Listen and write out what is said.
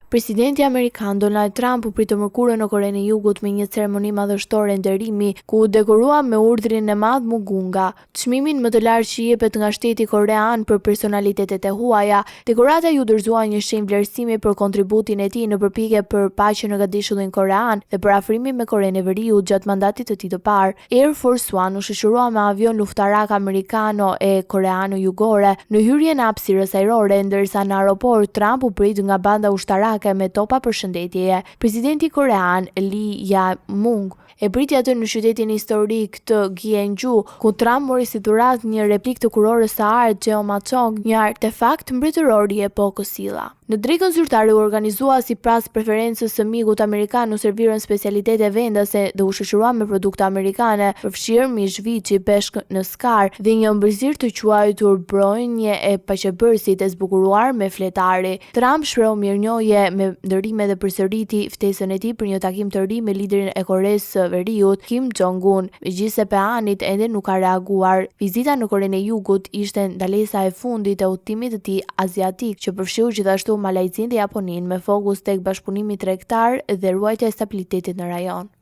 Presidenti amerikan Donald Trump u prit të mërkurën në Korenë e Jugut me një ceremoni madhështore nderimi, ku u dekorua me Urdhrin e Madh Mugunga, çmimin më të lartë që jepet nga shteti korean për personalitetet e huaja. Dekorata iu dorëzua një shenjë vlerësimi për kontributin e tij në përpjekje për paqe në gadishullin korean dhe për afrimin me Korenë e Veriut gjatë mandatit të tij të parë. Air Force One u shoqërua me avionë luftarakë amerikano e koreano-jugore në hyrjen e hapësirës ajrore, ndërsa në aeroport Trump u prit nga banda ushtarake me topa përshëndetjeje. Presidenti korean Lee Jae-myung e priti atë në qytetin historik të Gyeongju, ku Trump mori si dhuratë një replikë të kurorës së artë Geomacheong, një artefakt mbretëror i epokës Silla. Në drekën zyrtare u organizua sipas preferencës së mikut amerikan u servirën specialitete vendase dhe u shoqërua me produkte amerikane, përfshirë mish viçi, peshk në skarë dhe një ëmbëlsirë të quajtur bronje e paqebërësit e zbukuruar me fletë ari. Trump shprehu mirënjohje me nderime dhe përsëriti ftesën e tij për një takim të ri me liderin e Koresë së Veriut, Kim Jong-un. Megjithëse Phenjanit ende nuk ka reaguar, vizita në Korenë e Jugut ishte ndalesa e fundit e udhëtimit të tij aziatik, që përfshiu gjithashtu Malajzinë dhe Japoninë, me fokus tek bashkëpunimi tregtar dhe ruajtja e stabilitetit në rajon.